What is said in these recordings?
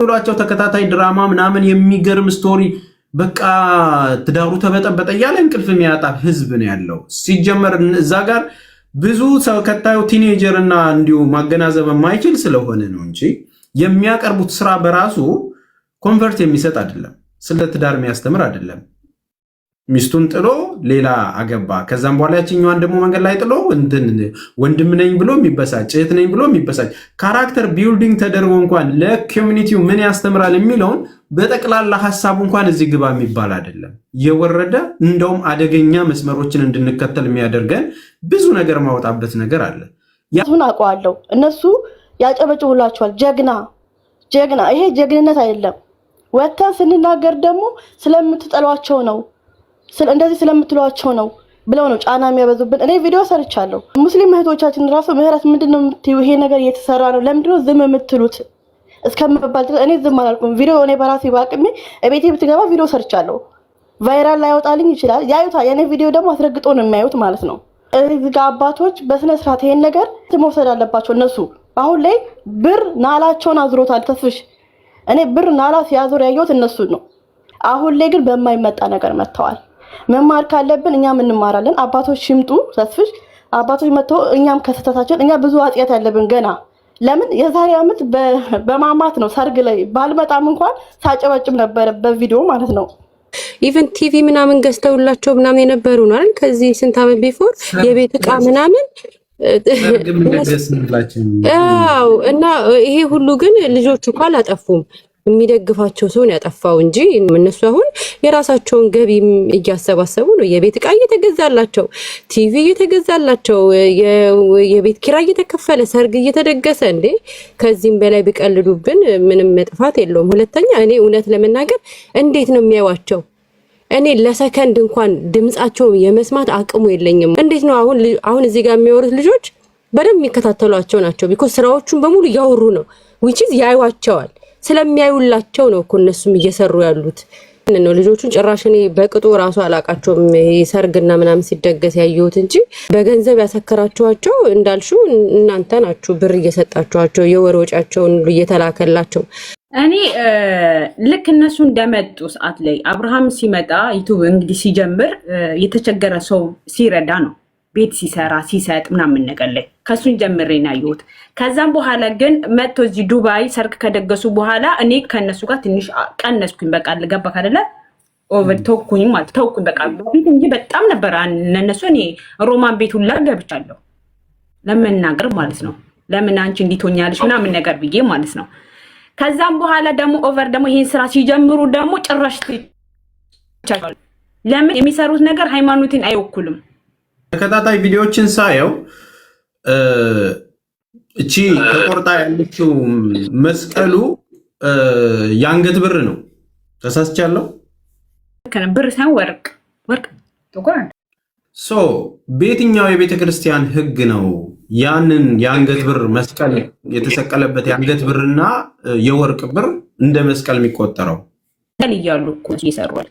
ብሏቸው ተከታታይ ድራማ ምናምን የሚገርም story፣ በቃ ትዳሩ ተበጠበጠ እያለ እንቅልፍ የሚያጣ ህዝብ ነው ያለው። ሲጀመር እዛ ጋር ብዙ ተከታዩ teenager እና እንዲሁ ማገናዘብ የማይችል ስለሆነ ነው እንጂ የሚያቀርቡት ስራ በራሱ comfort የሚሰጥ አይደለም። ስለ ትዳር የሚያስተምር አይደለም። ሚስቱን ጥሎ ሌላ አገባ። ከዛም በኋላ ያችኛዋን ደግሞ መንገድ ላይ ጥሎ እንትን ወንድም ነኝ ብሎ የሚበሳጭ፣ እህት ነኝ ብሎ የሚበሳጭ፣ character building ተደርጎ እንኳን ለ community ው ምን ያስተምራል የሚለውን በጠቅላላ ሀሳቡ እንኳን እዚህ ግባ የሚባል አይደለም። የወረደ፣ እንደውም አደገኛ መስመሮችን እንድንከተል የሚያደርገን ብዙ ነገር ማወጣበት ነገር አለ። ሁን አውቀዋለሁ። እነሱ ያጨበጭቡላቸዋል። ጀግና ጀግና። ይሄ ጀግንነት አይደለም። ወጥተን ስንናገር ደግሞ ስለምትጠሏቸው ነው፣ እንደዚህ ስለምትሏቸው ነው ብለው ነው ጫና የሚያበዙብን። እኔ ቪዲዮ ሰርቻለሁ። ሙስሊም እህቶቻችን ራሱ "ምህረት፣ ምንድን ነው የምትይው? ይሄ ነገር እየተሰራ ነው፣ ለምንድን ነው ዝም የምትሉት?" እስከምባል ድረስ እኔ ዝም አላልኩም። ቪዲዮ እኔ በራሴ በአቅሜ እቤቴ ብትገባ ቪዲዮ ሰርቻለሁ። Viral ላይወጣልኝ ይችላል። ያዩታል። የኔ ቪዲዮ ደግሞ አስረግጦ ነው የሚያዩት ማለት ነው። እዚህ ጋ አባቶች በስነ ስርዓት ይሄን ነገር መውሰድ አለባቸው። እነሱ አሁን ላይ ብር ናላቸውን አዝሮታል። ተስፍሽ፣ እኔ ብር ናላ ሲያዞር ያየሁት እነሱን ነው። አሁን ላይ ግን በማይመጣ ነገር መጥተዋል። መማር ካለብን እኛም እንማራለን። አባቶች ይምጡ። ተስፍሽ፣ አባቶች መጥተው እኛም ከስህተታችን፣ እኛ ብዙ ኃጢአት ያለብን ገና፣ ለምን የዛሬ ዓመት በማማት ነው፣ ሰርግ ላይ ባልመጣም እንኳን ሳጨበጭብ ነበረ በቪዲዮ ማለት ነው። Even TV ምናምን ገዝተውላቸው ምናምን የነበሩ ነው አይደል? ከዚህ ስንት ዓመት before የቤት እቃ ምናምን። ሰርግ የምንደገስላችን። አዎ፣ እና ይሄ ሁሉ ግን ልጆቹ እኮ አላጠፉም። የሚደግፋቸው ሰውን ያጠፋው እንጂ እነሱ አሁን የራሳቸውን ገቢ እያሰባሰቡ ነው። የቤት እቃ እየተገዛላቸው፣ ቲቪ እየተገዛላቸው፣ የቤት ኪራይ እየተከፈለ፣ ሰርግ እየተደገሰ፣ እንዴ ከዚህም በላይ ቢቀልዱብን ምንም ጥፋት የለውም። ሁለተኛ እኔ እውነት ለመናገር እንዴት ነው የሚያዩዋቸው? እኔ ለሰከንድ እንኳን ድምጻቸውን የመስማት አቅሙ የለኝም። እንዴት ነው አሁን እዚህ ጋር የሚያወሩት ልጆች በደንብ የሚከታተሏቸው ናቸው። Because ስራዎቹን በሙሉ እያወሩ ነው፣ which is ያዩዋቸዋል። ስለሚያዩላቸው ነው እኮ እነሱም እየሰሩ ያሉት ነው። ልጆቹን ጭራሽ እኔ በቅጡ ራሱ አላቃቸውም። ይሄ ሰርግና ምናምን ሲደገስ ያየሁት እንጂ በገንዘብ ያሰከራችኋቸው እንዳልሽው እናንተ ናችሁ። ብር እየሰጣችኋቸው፣ የወር ወጪያቸውን ሁሉ እየተላከላቸው። እኔ ልክ እነሱ እንደመጡ ሰዓት ላይ፣ አብርሃም ሲመጣ YouTube እንግዲህ ሲጀምር የተቸገረ ሰው ሲረዳ ነው፣ ቤት ሲሰራ ሲሰጥ ምናምን ነገር ላይ ከእሱን ጀምሬ ነው ያየሁት። ከዛም በኋላ ግን መጥቶ እዚህ ዱባይ ሰርግ ከደገሱ በኋላ እኔ ከእነሱ ጋር ትንሽ ቀነስኩኝ። በቃ ገባ ካደለ over ተውኩኝ ማለት ተውኩኝ። በቃ በፊት እንጂ በጣም ነበር ለእነሱ፣ እኔ ሮማን ቤት ሁላ ገብቻለሁ ለመናገር ማለት ነው። ለምን አንቺ እንዲህ ትሆኛለሽ ምናምን ነገር ብዬ ማለት ነው። ከዛም በኋላ ደግሞ over ደግሞ ይሄን ስራ ሲጀምሩ ደግሞ ጭራሽ ትቻቸዋለሁ። ለምን የሚሰሩት ነገር ሃይማኖትን አይወክሉም። ተከታታይ ቪዲዮዎችን ሳየው እቺ ተቆርጣ ያለችው መስቀሉ የአንገት ብር ነው። ተሳስቻለሁ? ብር ሳይሆን ወርቅ፣ ወርቅ ጥቁር አለ። So በየትኛው የቤተ ክርስቲያን ሕግ ነው ያንን የአንገት ብር፣ መስቀል የተሰቀለበት የአንገት ብርና የወርቅ ብር እንደ መስቀል የሚቆጠረው? እያሉ እኮ ይሰሯል።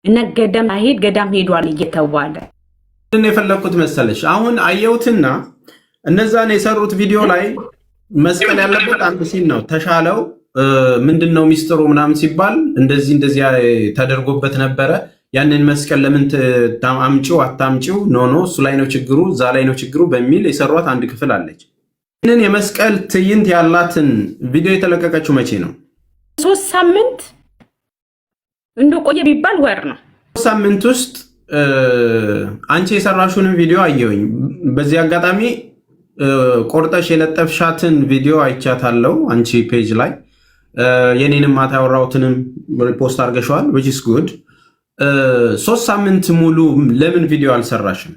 እና ገዳም ሄድ ገዳም ሄዷል እየተባለ ምንድን ነው የፈለግኩት መሰለሽ? አሁን አየሁትና እነዛን የሰሩት ቪዲዮ ላይ መስቀል ያለበት አንድ scene ነው። ተሻለው፣ ምንድን ነው ሚስጥሩ ምናምን ሲባል እንደዚህ እንደዚህ ተደርጎበት ነበረ። ያንን መስቀል ለምን አምጪው አታምጪው፣ no no፣ እሱ ላይ ነው ችግሩ፣ እዛ ላይ ነው ችግሩ በሚል የሰሯት አንድ ክፍል አለች። ይህንን የመስቀል ትዕይንት ያላትን ቪዲዮ የተለቀቀችው መቼ ነው? 3 ሳምንት እንደቆየ ቢባል ወር ነው። 3 ሳምንት ውስጥ አንቺ የሰራሽውንም ቪዲዮ አየሁኝ። በዚህ አጋጣሚ ቆርጠሽ የለጠፍሻትን ቪዲዮ አይቻታለሁ አንቺ page ላይ፣ የኔንም ማታ ያወራሁትንም repost አድርገሸዋል፣ which is good። 3 ሳምንት ሙሉ ለምን ቪዲዮ አልሰራሽም?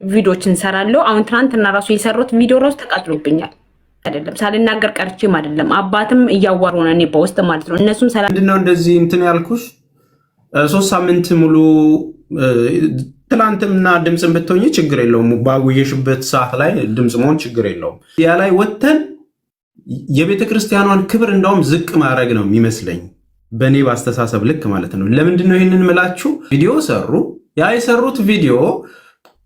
ቪዲዮዎች እንሰራለሁ። አሁን ትናንትና ራሱ የሰሩት ቪዲዮ ራሱ ተቃጥሎብኛል። አይደለም ሳልናገር ቀርቼም አይደለም። አባትም እያዋሩ ነው፣ እኔ በውስጥ ማለት ነው። እነሱም ሰላም ምንድነው እንደዚህ እንትን ያልኩሽ? 3 ሳምንት ሙሉ ትላንትና ድምፅን ብትሆኝ ችግር የለውም። ባጉየሽበት ሰዓት ላይ ድምፅ መሆን ችግር የለውም። ያ ላይ ወተን የቤተ ክርስቲያኗን ክብር እንደውም ዝቅ ማድረግ ነው የሚመስለኝ፣ በእኔ በአስተሳሰብ ልክ ማለት ነው። ለምንድን ነው ይህንን ምላችሁ? ቪዲዮ ሰሩ። ያ የሰሩት ቪዲዮ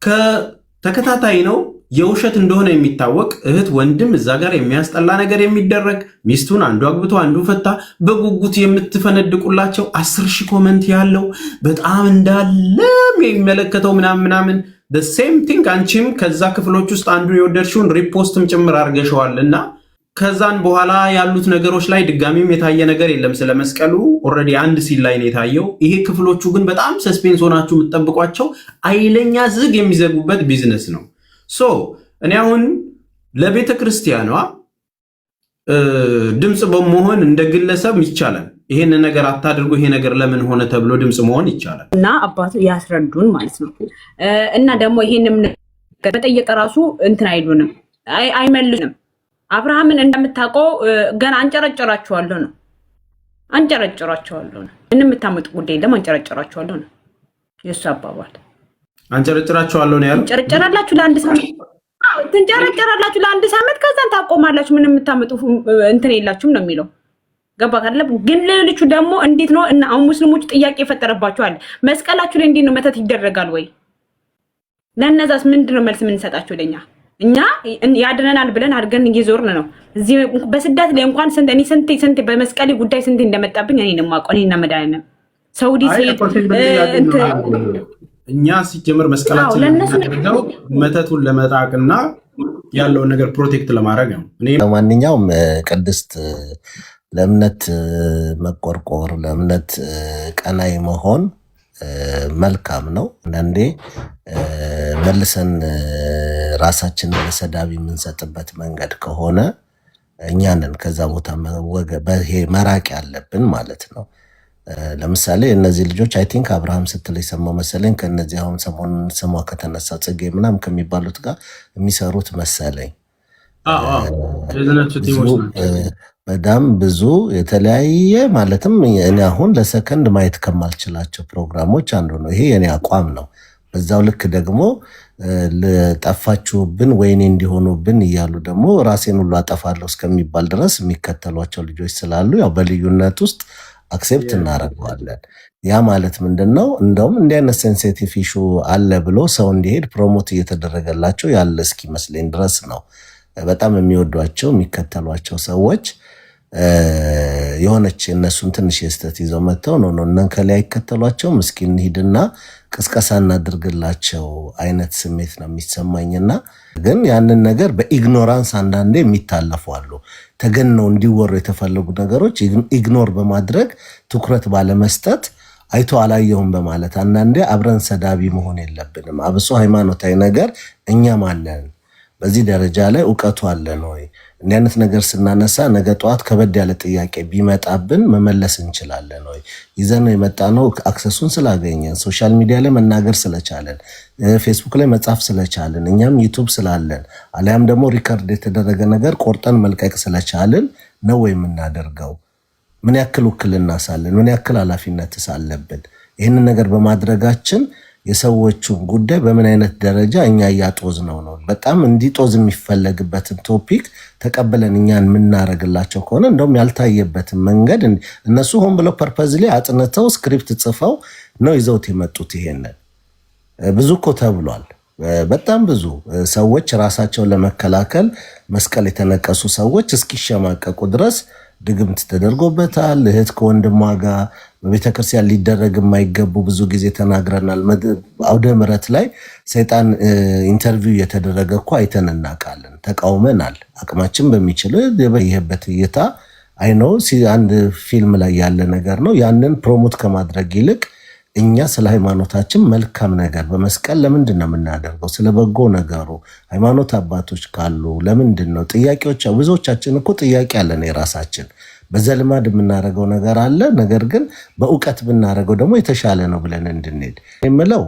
ከተከታታይ ነው። የውሸት እንደሆነ የሚታወቅ እህት ወንድም እዛ ጋር የሚያስጠላ ነገር የሚደረግ፣ ሚስቱን አንዱ አግብቶ አንዱ ፈታ፣ በጉጉት የምትፈነድቁላቸው፣ 10,000 comment ያለው፣ በጣም እንዳለ የሚመለከተው ምናምን ምናምን፣ same thing አንቺም ከዛ ክፍሎች ውስጥ አንዱ የወደድሽውን repost ም ጭምር አድርገሸዋል። እና ከዛን በኋላ ያሉት ነገሮች ላይ ድጋሚም የታየ ነገር የለም። ስለ መስቀሉ already አንድ scene ላይ ነው የታየው። ይሄ ክፍሎቹ ግን በጣም suspense ሆናችሁ የምትጠብቋቸው አይለኛ ዝግ የሚዘጉበት ቢዝነስ ነው። So እኔ አሁን ለቤተ ክርስቲያኗ ድምፅ በመሆን እንደ ግለሰብ ይቻላል። ይሄን ነገር አታድርጉ፣ ይሄ ነገር ለምን ሆነ ተብሎ ድምፅ መሆን ይቻላል። እና አባቱ ያስረዱን ማለት ነው። እና ደግሞ ይሄንም ነገር መጠየቅ ራሱ እንትን አይሉንም፣ አይመልሱንም። አብርሃምን እንደምታውቀው ገና አንጨረጨራቸዋለሁ ነው፣ አንጨረጨራቸዋለሁ ነው። ምንም የምታመጡ ጉዳይ የለም፣ አንጨረጨራቸዋለሁ ነው የእሱ አባባል። አንጨረጭራቸዋለሁ ነው ያለው። ትንጨረጨራላችሁ ለአንድ ሳምንት፣ ትንጨረጨራላችሁ ለአንድ ሳምንት፣ ከዛን ታቆማላችሁ። ምንም የምታመጡ እንትን የላችሁም ነው የሚለው። ገባ ካለ ግን ሌሎቹ ደግሞ እንዴት ነው? እና አሁን ሙስሊሞች ጥያቄ የፈጠረባቸዋል። መስቀላችሁ ላይ እንዴት ነው መተት ይደረጋል ወይ? ለእነዛስ ምንድን ነው መልስ የምንሰጣቸው? ለኛ እኛ ያድነናል ብለን አድርገን እየዞርን ነው። እዚህ በስደት ላይ እንኳን ስንት እኔ ስንቴ ስንቴ በመስቀሌ ጉዳይ ስንቴ እንደመጣብኝ እኔ ነው የማውቀው። እኔና መድኃኒዓለም ሳውዲ ስሄድ እኛ ሲጀምር መስቀላችን የምናደርገው መተቱን ለመጣቅና ያለውን ነገር protect ለማድረግ ነው። ለማንኛውም ቅድስት፣ ለእምነት መቆርቆር፣ ለእምነት ቀናይ መሆን መልካም ነው። አንዳንዴ መልሰን ራሳችንን ለሰዳቢ የምንሰጥበት መንገድ ከሆነ እኛንን ከዛ ቦታ መራቅ ያለብን ማለት ነው። ለምሳሌ እነዚህ ልጆች፣ I think አብርሃም ስትል የሰማው መሰለኝ፣ ከእነዚህ አሁን ሰሞኑን ስሟ ከተነሳ ጽጌ ምናምን ከሚባሉት ጋር የሚሰሩት መሰለኝ። በጣም ብዙ የተለያየ፣ ማለትም እኔ አሁን ለሰከንድ ማየት ከማልችላቸው ፕሮግራሞች አንዱ ነው። ይሄ የኔ አቋም ነው። በዛው ልክ ደግሞ ለጠፋችሁብን ወይኔ እንዲሆኑብን እያሉ ደግሞ ራሴን ሁሉ አጠፋለሁ እስከሚባል ድረስ የሚከተሏቸው ልጆች ስላሉ ያው በልዩነት ውስጥ accept እናደርገዋለን። ያ ማለት ምንድን ነው? እንደውም እንዲህ አይነት sensitive issue አለ ብሎ ሰው እንዲሄድ promote እየተደረገላቸው ያለ እስኪመስለኝ ድረስ ነው። በጣም የሚወዷቸው የሚከተሏቸው ሰዎች የሆነች እነሱን ትንሽ የስተት ይዘው መጥተው ነው ነው እነን ከላይ አይከተሏቸውም፣ እስኪ እንሂድና ቅስቀሳ እናድርግላቸው አይነት ስሜት ነው የሚሰማኝና ግን ያንን ነገር በ ignorance አንዳንዴ የሚታለፉ አሉ። ተገነው እንዲወሩ የተፈለጉ ነገሮች ignore በማድረግ፣ ትኩረት ባለመስጠት፣ አይቶ አላየሁም በማለት አንዳንዴ አብረን ሰዳቢ መሆን የለብንም። አብሶ ሃይማኖታዊ ነገር እኛ ማለን፣ በዚህ ደረጃ ላይ እውቀቱ አለን ወይ? እንዲህ አይነት ነገር ስናነሳ ነገ ጠዋት ከበድ ያለ ጥያቄ ቢመጣብን መመለስ እንችላለን ወይ? ይዘነው የመጣነው access ኡን ስላገኘን፣ social media ላይ መናገር ስለቻለን፣ ፌስቡክ ላይ መጻፍ ስለቻልን፣ እኛም YouTube ስላለን፣ አሊያም ደግሞ record የተደረገ ነገር ቆርጠን መልቀቅ ስለቻልን ነው ወይ የምናደርገው? ምን ያክል ውክልና ሳለን፣ ምን ያክል ኃላፊነትስ አለብን? ይህንን ነገር በማድረጋችን የሰዎቹን ጉዳይ በምን አይነት ደረጃ እኛ እያጦዝነው ነው? በጣም እንዲጦዝ የሚፈለግበትን topic ተቀብለን እኛን የምናደርግላቸው ከሆነ እንደውም ያልታየበትን መንገድ እነሱ ሆን ብለው purposely አጥንተው script ጽፈው ነው ይዘውት የመጡት። ይሄንን ብዙ እኮ ተብሏል። በጣም ብዙ ሰዎች ራሳቸውን ለመከላከል መስቀል የተነቀሱ ሰዎች እስኪሸማቀቁ ድረስ ድግምት ተደርጎበታል። እህት ከወንድሟ ጋር በቤተክርስቲያን ሊደረግ የማይገቡ ብዙ ጊዜ ተናግረናል። አውደ ምሕረት ላይ ሰይጣን interview እየተደረገ እኮ አይተን እናውቃለን። ተቃውመናል። አቅማችን በሚችለው ይህበት እይታ አይነው አንድ ፊልም ላይ ያለ ነገር ነው። ያንን promote ከማድረግ ይልቅ እኛ ስለ ሃይማኖታችን መልካም ነገር በመስቀል ለምንድን ነው የምናደርገው? ስለ በጎ ነገሩ ሃይማኖት አባቶች ካሉ ለምንድን ነው ጥያቄዎች? ብዙዎቻችን እኮ ጥያቄ አለን፣ የራሳችን በዘልማድ የምናደርገው ነገር አለ። ነገር ግን በእውቀት ብናደርገው ደግሞ የተሻለ ነው ብለን እንድንሄድ የምለው፣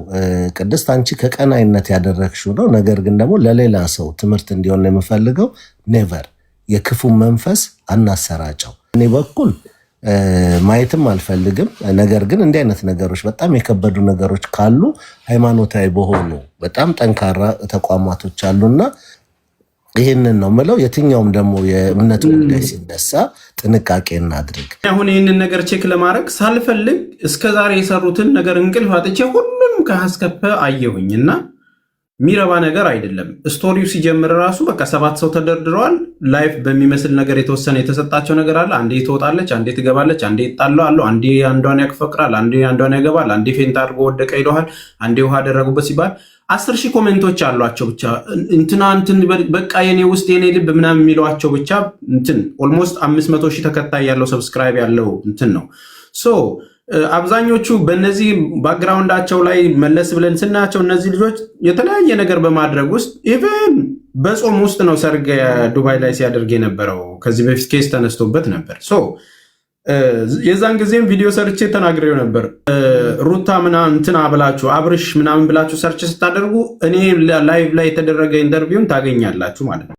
ቅድስት፣ አንቺ ከቀናይነት ያደረግሽው ነው። ነገር ግን ደግሞ ለሌላ ሰው ትምህርት እንዲሆን ነው የምፈልገው። Never የክፉ መንፈስ አናሰራጨው። እኔ በኩል ማየትም አልፈልግም። ነገር ግን እንዲህ አይነት ነገሮች በጣም የከበዱ ነገሮች ካሉ ሃይማኖታዊ በሆኑ በጣም ጠንካራ ተቋማቶች አሉና ይህንን ነው ምለው። የትኛውም ደግሞ የእምነት ጉዳይ ሲነሳ ጥንቃቄ እናድርግ። አሁን ይህንን ነገር check ለማድረግ ሳልፈልግ እስከ ዛሬ የሰሩትን ነገር እንቅልፍ አጥቼ ሁሉንም ከሀ እስከ ፐ አየሁኝ እና የሚረባ ነገር አይደለም። Story ው ሲጀምር ራሱ በቃ ሰባት ሰው ተደርድረዋል። Life በሚመስል ነገር የተወሰነ የተሰጣቸው ነገር አለ። አንዴ ትወጣለች፣ አንዴ ትገባለች፣ አንዴ ይጣላሉ፣ አንዴ አንዷን ያፈቅራል፣ አንዴ አንዷን ያገባል፣ አንዴ faint አድርጎ ወደቀ ይለዋል፣ አንዴ ውሃ አደረጉበት ሲባል 10,000 comment ኦች አሏቸው። ብቻ እንትና እንትን በቃ የኔ ውስጥ የኔ ልብ ምናምን የሚሏቸው ብቻ እንትን almost 500,000 ተከታይ ያለው፣ subscribe ያለው እንትን ነው። So አብዛኞቹ በእነዚህ background ኣቸው ላይ መለስ ብለን ስናያቸው እነዚህ ልጆች የተለያየ ነገር በማድረግ ውስጥ፣ even በጾም ውስጥ ነው ሰርግ ዱባይ ላይ ሲያደርግ የነበረው። ከዚህ በፊት case ተነስቶበት ነበር። So የዛን ጊዜም ቪዲዮ ሰርቼ ተናግሬው ነበር። ሩታ ምናምን እንትና ብላችሁ፣ አብርሽ ምናምን ብላችሁ search ስታደርጉ እኔ live ላይ የተደረገ interview ን ታገኛላችሁ ማለት ነው።